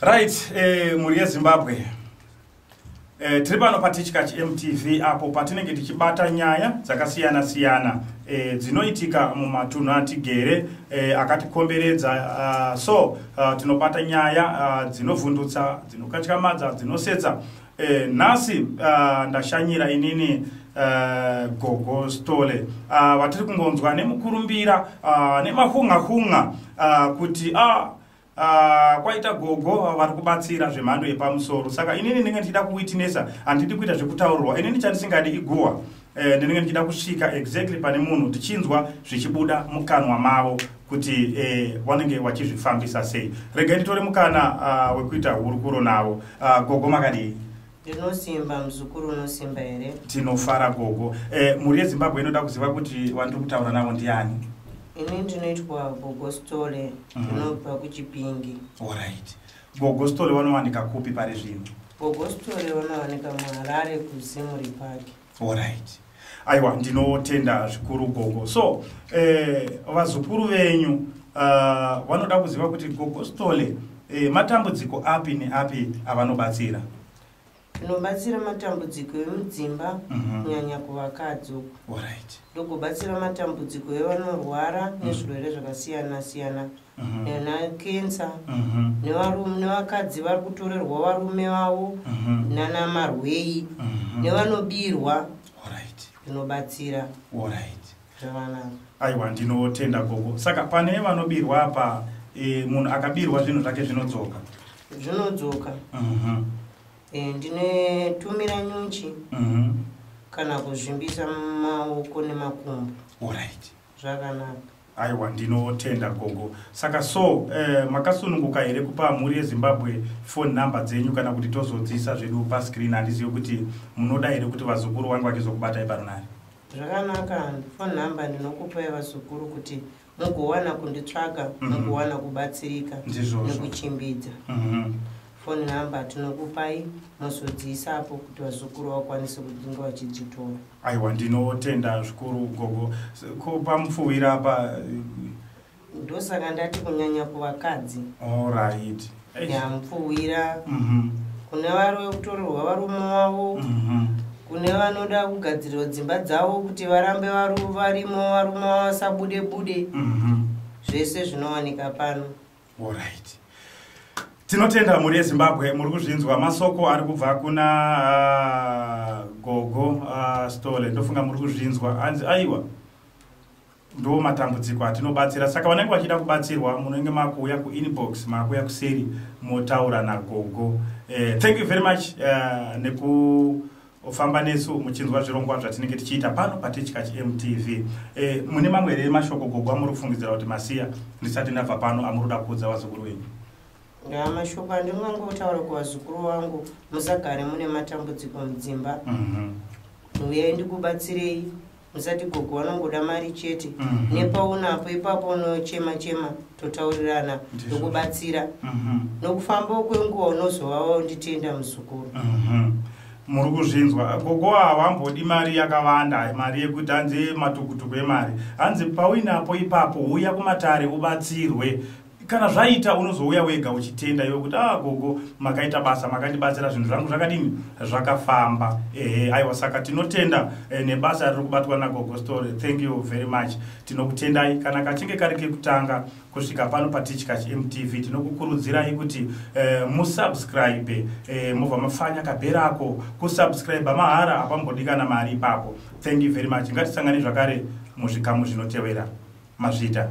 Right, mhuri yeZimbabwe, tiri pano paTichkach MTV apo patinenge tichibata nyaya dzakasiyana siyana dzinoitika mumatunhu atigere akatikomberedza. So tinobata nyaya dzinovhundutsa, dzinokatyamadza, dzinosetsa. Nhasi ndashanyira inini Gogo Stole, vatiri kungonzwa nemukurumbira nemahunga-hunga kuti kwaita gogo vari kubatsira zvemhando yepamusoro. Saka inini ndinenge ndichida kuwitnessa, handidi kuita zvekutaurirwa. Inini chandisingadi iguhwa. Ndinenge ndichida kusvika exactly pane munhu, tichinzwa zvichibuda mukanwa mavo kuti vanenge vachizvifambisa sei. Regai nditore mukana wekuita hurukuro navo. Gogo, makadii? Ndinosimba, muzukuru. Unosimba here? Tinofara, gogo. Mhuri yeZimbabwe inoda kuziva kuti wandiri kutaura navo ndiani. Ini ndinoitwa Gogo Stole. Ndinobva kuChipingi. Alright, Gogo Stole vanowanika kupi pari zvino? Gogo Stole vanowanika muHarare, kuZimuri Park. Alright, aiwa, ndinotenda zvikuru, gogo. So vazukuru venyu vanoda kuziva kuti Gogo Stole matambudziko api neapi avanobatsira? Ndinobatsira matambudziko emudzimba, kunyanya kuvakadzi uku. Ndogobatsira matambudziko evanorwara nezvirwere zvakasiyana siyana, nanakensa, nevarume nevakadzi vari kutorerwa varume vavo, nanamarwei, nevanobirwa. Ndinobatsira zvakanaka. Aiwa, ndinotenda, gogo. Saka pane vanobirwa apa, munhu akabirwa zvinhu zvake zvinodzoka? Zvinodzoka. Ndinotumira nyuchi kana kuzvimbisa maoko nemakumbo. Zvakanaka. Aiwa, ndinotenda, gogo. Saka so makasununguka here kupa mhuri yeZimbabwe phone number dzenyu, kana kuti tozodzisa zvedu pascreen? Handizivi kuti munoda here kuti vazukuru vange vachizokubatai parunhare. Zvakanaka, phone number ndinokupai vazukuru kuti mugowana kunditsvaga, mugowana kubatsirika nekuchimbidza. Phone number tinokupai, muzodziisapo kuti vazukuru vakwanise kunge vachidzitora. Aiwa, ndinotenda zvikuru, gogo. Ko pamupfuwira apa? Ndosaka ndati kunyanya kuvakadzi. Alright. Yamupfuwira, kune vari kutorerwa varume vavo, kune vanoda kugadzirirwa dzimba dzavo kuti varambe varimo, varume vasabude bude. Zvese zvinowanika pano. Alright, tinotenda, mhuri yeZimbabwe. Muri kuzvinzwa masoko ari kubva kuna Gogo Stole. Ndofunga muri kuzvinzwa, hanzi aiwa, ndo matambudziko atinobatsira. Saka vanenge vachida kubatsirwa, munenge makuuya kuinbox, makuuya kuseri, motaura nagogo. Thank you very much nekufamba nesu muchinzwa zvirongwa zvatinenge tichiita pano paTichkach MTV. Mune mamwe here mashoko, gogo, amuri kufungidzira kuti masiya ndisati ndabva pano, amuri kuda kuudza vazukuru venyu? Ya, mashoko andingangotaura kuvazukuru vangu, musagare mune matambudziko mudzimba. Uyai ndikubatsirei. Musati gogo vanongoda mari chete. Nepaunapo ipapo unochema chema, totaurirana, ndokubatsira. Nokufamba kwenguva unozova wanditenda, muzukuru. Muri kuzvinzwa, gogo havambodi mari yakawanda, mari yekuti hanzi matukutuku emari. Hanzi pauinapo ipapo, uya kumatare ubatsirwe. Kana zvaita, unozouya wega uchitenda iwe kuti, "Ah, gogo makaita basa, makandibatsira, zvinhu zvangu zvakadini, zvakafamba." Ehe, aiwa, saka tinotenda nebasa riri kubatwa naGogo Stole. Thank you very much, tinokutendai. Kana kachinge kari kekutanga kusvika pano paTichkach MTV, tinokukurudzirai kuti musubscribe, mobva mapfanya kabherako. Kusubscribe mahara, hapambodikana mari ipapo. Thank you very much, ngatisangane zvakare muzvikamu zvinotevera. Mazvita.